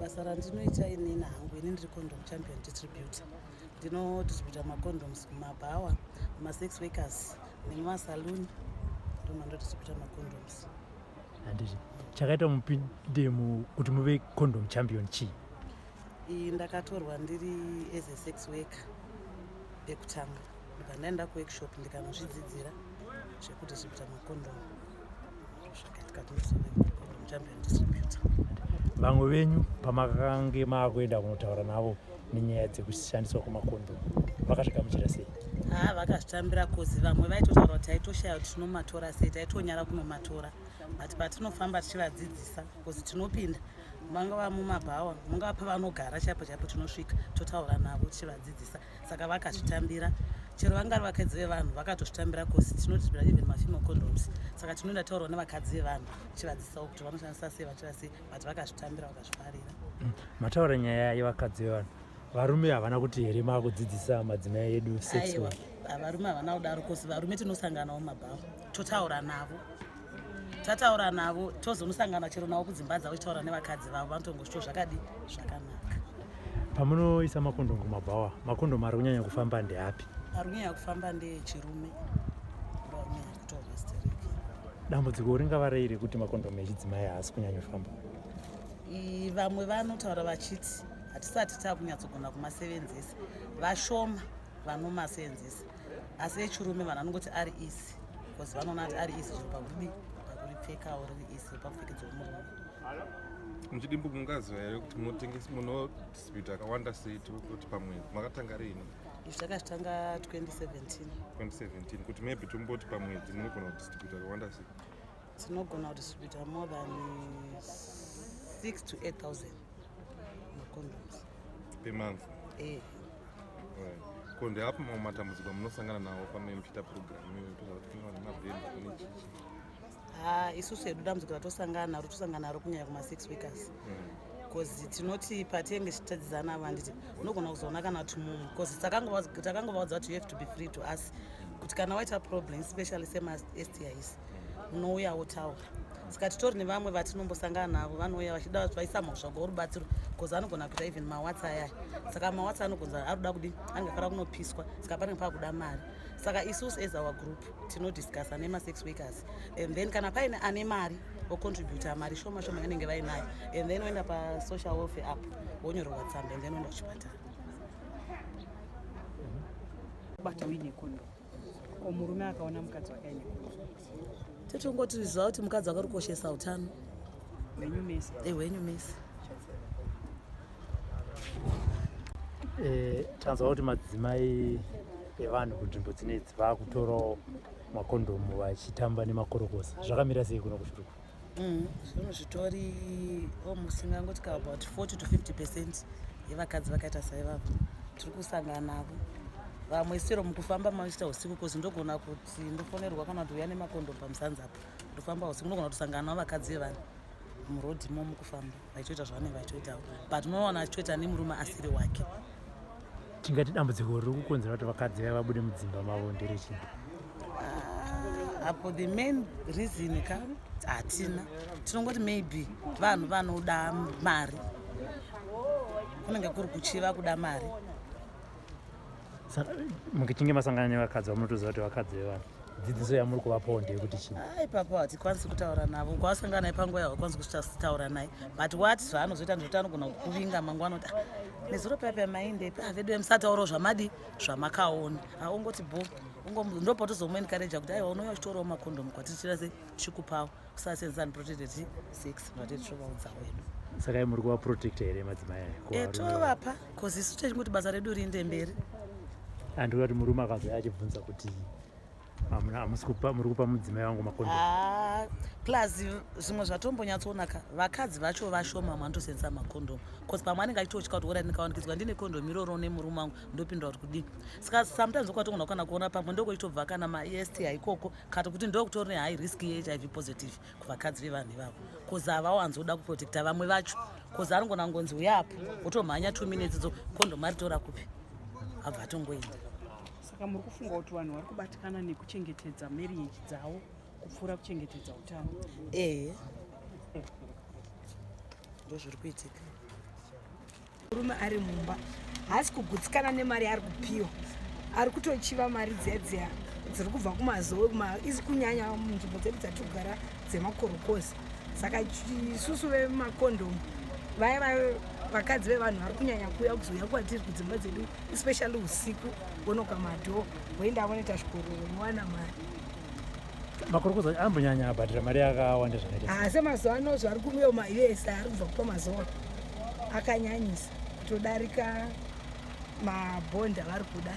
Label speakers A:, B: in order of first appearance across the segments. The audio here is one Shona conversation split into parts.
A: Basa randinoita inini hangu, ini ndiri condom champion distributor. Ndinodistributa macondoms kumabhawa, kumasex workers nemumasaloon, ndomandodistributa macondoms.
B: Handiti chakaita mupinde kuti muve condom champion chii?
A: Iyi ndakatorwa ndiri as a sex worker pekutanga, ndibva ndaenda kuworkshop ndikanozvidzidzira zvekudistributa macondom, zvakaitika ndinozove condom champion distributor.
B: Vamwe venyu pamakange maakuenda kunotaura navo nenyaya dzekushandiswa kwemakondomu vakazvigamuchira sei?
A: Haa, vakazvitambira, cause vamwe vaitotaura kuti taitoshaya kuti tinomatora sei, taitonyara kunomatora, but patinofamba tichivadzidzisa, cause tinopinda mangava mumabhawa, mungava pavanogara chaipo chaipo, tinosvika totaura navo tichivadzidzisa, saka vakazvitambira. Chero vangari vakadzi vevanhu vakatozvitambira, cause tinotibira even mafemale condoms, saka tinoenda taurawo nevakadzi vevanhu tichivadzidzisawo kuti vanoshandisa sei, vachiva sei, but vakazvitambira, vakazvifarira.
B: Mataura nyaya yevakadzi vevanhu, varume havana kuti here maakudzidzisa madzimai edu sex
A: Aiwa,
B: work?
A: Varume havana kudaro, cause varume tinosanganawo mumabhawa, totaura navo, tataura navo tozonosangana chero navo kudzimba dzavo, tichitaura nevakadzi vavo, vanotongozvito zvakadi zvakanaka.
B: Pamunoisa makondomu kumabhawa, makondomu ari kunyanya kufamba ndeapi?
A: Ari kunyanya kufamba ndeechirume, ndo ari kunyanya kutorwa stereki.
B: Dambudziko ringava rei rekuti makondomu echidzimai haasi kunyanyofamba?
A: Vamwe vanotaura vachiti hatisati takunyatsogona kumasevenzesa, vashoma vanomasevenzesa, asi echirume vanhu vanongoti ari easy, because vanoona kuti ari easy zviro pakudi pakuripfekawo riri easy pakupfekedzwa murume.
C: Muchidimbu, mungaziva here kuti munotengesa, munodistributa akawanda sei kuti pamwedzi? Makatanga riini?
A: Izvi takazvitanga 2017.
C: 2017. Kuti maybe tomboti pamwedzi munogona kudistributa akawanda sei?
A: Tinogona kudistributa more than 6 to 8000 macondoms.
C: Per month?
A: Eh.
C: Right. Ko ndeapi mamwe matambudziko amunosangana nawo pamene muchiita program iyoyo? Toziva kuti kune vanhu mabhemba, kune chichi.
A: Ha, isusu hedu dambudziko ratosangana naro, tosangana naro kunyanya kuma-sex workers, because tinoti patinenge tichitadzidzana navo, handiti unogona kuzoona kana kuti mumwe, because takangovaudza kuti you have to be free to us, kuti kana waita problem, especially sema-STIs, unouya wotaura. Saka titori nevamwe vatinombosangana navo, vanouya vachida vaisa mhosvago rubatsiro, because anogona kuita even mawarts ayaya, saka mawarts anogonza ari kuda kudi anenge afanira kunopiswa, saka panenge pakuda mari. Saka isusu as our group tinodiscussa nemasex workers, and then kana paine ane mari vocontributa mari shoma shoma inenge vainayo, and then oenda pasocial welfare app, wonyorerwa tsamba, and then oenda kuchipatara.
D: Bata uine kondomu, ko murume akaona mukadzi wake aine kondomu?
A: Totongoti ziva kuti mukadzi wake uri kukoshesa utano
D: hwenyu mese.
A: Hwenyu mese.
B: Tanzwa kuti madzimai evanhu kunzvimbo dzinedzi vakutorawo makondomu vachitamba nemakorokosa. Zvakamira sei kuno kuShurugwi?
A: Zvinhu zvitori almost ngangoti ka about 40 to 50% yevakadzi vakaita saivavo tiri kusangana navo. Vamwe sero mukufamba machiita usiku, cause ndogona kuti ndofonerwa kana kuti uya nemakondomu pamusanzi apo, ndofamba usiku, ndogona kutosangana navo vakadzi vevanhu murodhi mo mukufamba vachitoita zvavanenge vachitoitawo, but unowana achitoita nemurume asiri wake.
B: Tingati dambudziko riri kukonzera kuti vakadzi vaya vabude mudzimba mavo nderechii?
A: Ah, apo the main reason ka hatina, tinongoti maybe vanhu vanoda mari, kunenge kuri kuchiva kuda mari.
B: Saka muchinge masangana nevakadzi vamunotoziva kuti vakadzi vevanhu, dzidziso yamuri kuvapawo ndeyekuti chii?
A: Ah, ipapo hatikwanisi kutaura navo. Kwawasangana naye panguva yahakwanisi kutaura naye, but what zvaanozoita ndezvekuti anogona kukuvinga mangwana kuti, "Ah, nezuro paya maindepi? Ah, vedu musataurawo zvamadi zvamakaona." Aungoti bo ndopotozomuencouraja kuti aiwa, unouya uchitorawo makondomu kwatichira se tichikupawo kusasenzesa unprotected sex, zvatiri tovaudza wedu.
B: Saka muri kuvaprotecta here madzimai aya?
A: E, tovapa, cause isu techingoti basa redu riinde mberi.
B: Handikuda kuti murume akazouya achibvunza kuti hamusi kupa, muri kupa mudzimai wangu makondomu?
A: Ah, plus zvimwe zvatombonyatsoonaka, vakadzi vacho vashoma vanotosenzesa makondomu, cause pamwe anenge achitotya kuti ora ndikawanikidzwa ndine kondomu iroro nemurume wangu, ndopindura kuti kudini? Saka sometimes ukwatogona kana kuona pamwe ndokuitobva kana maSTI ikoko, kana kuti ndokutori nehigh risk yeHIV positive kuvakadzi vevanhu ivavo, cause havawanzoda kuprotecta vamwe vacho, cause anogona kungonzi uyapo, wotomhanya 2 minutes dzo kondomu aritora kupi, abva atongoenda.
D: Saka muri kufunga kuti vanhu vari kubatikana nekuchengetedza marriage dzavo kupfuura kuchengetedza utano?
A: Ehe, ndozviri kuitika.
E: Murume ari mumba haasi kugutsikana nemari yaari kupiwa, ari kutochiva mari dziya dziya dziri kubva kumazowe isi kunyanya munzvimbo dzedu dzatirikugara dzemakorokoza. Saka isusu vemakondomu vaya vakadzi vevanhu vari kunyanya kuuya kuzouya kwatiri kudzimba dzedu, especially usiku, vonoka madhoo voenda vonoita zvikororo vowana mari.
B: Makorokoza ambonyanya abhadhira mari yakawanda zvakaita
E: Ah, semazuva ano zvari kuuya maUS ari kubva kupa mazuva akanyanyisa kutodarika mabhondi avari kuda,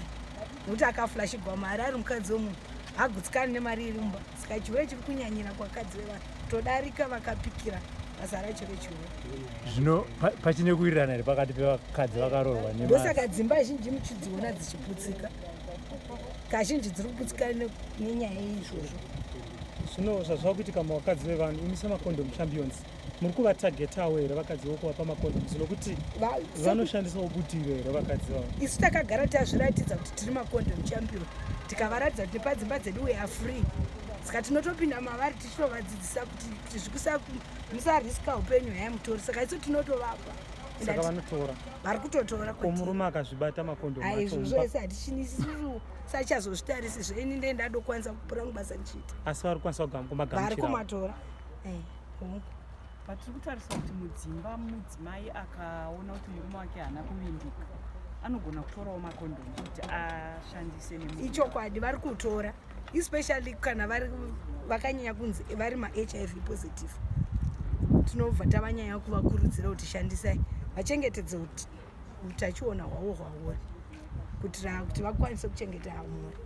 E: nekuti akaflashigwa mari ari mukadzi wemunhu hagutsikani nemari iri mumba. Saka chihure chiri kunyanyira kwakadzi vevanhu todarika vakapikira basa racho rechihure.
B: Zvino pachine kuwirirana here pakati pevakadzi vakaroorwa?
E: Ndosaka dzimba zhinji muchidziona dzichiputsika, kazhinji dziri kuputsika nenyaya yeizvozvo.
F: Zvino zvazvava kuitika muvakadzi vevanhu, imi semacondom champions muri kuvatagetawo here vakadzi vokuvapa macondoms, nokuti vanoshandisawo butiro here vakadzi vavo?
E: Isu takagara tazviratidza kuti tiri macondom champion, tikavaratidza kuti nepadzimba dzedu we are free. Saka tinotopinda mavari tichitovadzidzisa kuti zvikusa musariska upenyu hwayamutori. Saka isu tinotovapa.
F: Saka vanotora?
E: Vari kutotora.
F: Ko murume akazvibata makondomu?
E: Aizvozvo ese hatichini isusu, sachazozvitarisi zveini, ndee ndadokwanisa kupura basa ndichiita.
F: Asi vari kukwanisa
E: vari
F: kumagamuchira?
E: Kumatora. Eh, hongu.
D: But tiri kutarisa kuti mudzimba mudzimai akaona kuti murume wake haana kuvimbika anogona kutorawo makondomu kuti ashandise nemurume.
E: Ichokwadi, vari kutora, especially kana vari vakanyanya kunzi vari maHIV positive. Tinobva tavanyanya kuvakurudzira kuti shandisai vachengetedze utachiona hwavo hwauri, kuitira kuti vakwanise kuchengeta mhuri.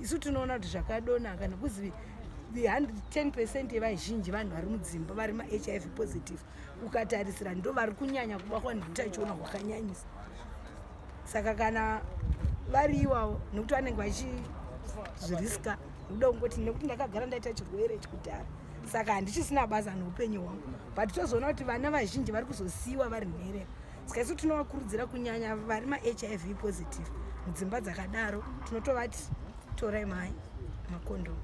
E: Isu tinoona kuti zvakadonaka nekuzi the 110% yevazhinji vanhu vari mudzimba vari maHIV positive, ukatarisira ndo vari kunyanya kubatwa neutachiona hwakanyanyisa. Saka kana vari iwavo, nekuti vanenge vachizviriska nekuda kungoti nekuti ndakagara ndaita chirwere chekudhara, saka handichisina basa neupenyu hwangu. But tozoona kuti vana vazhinji vari kuzosiyiwa vari nherera. Saka isu tinovakurudzira kunyanya vari maHIV positive mudzimba dzakadaro, tinotovati torai mai makondomu.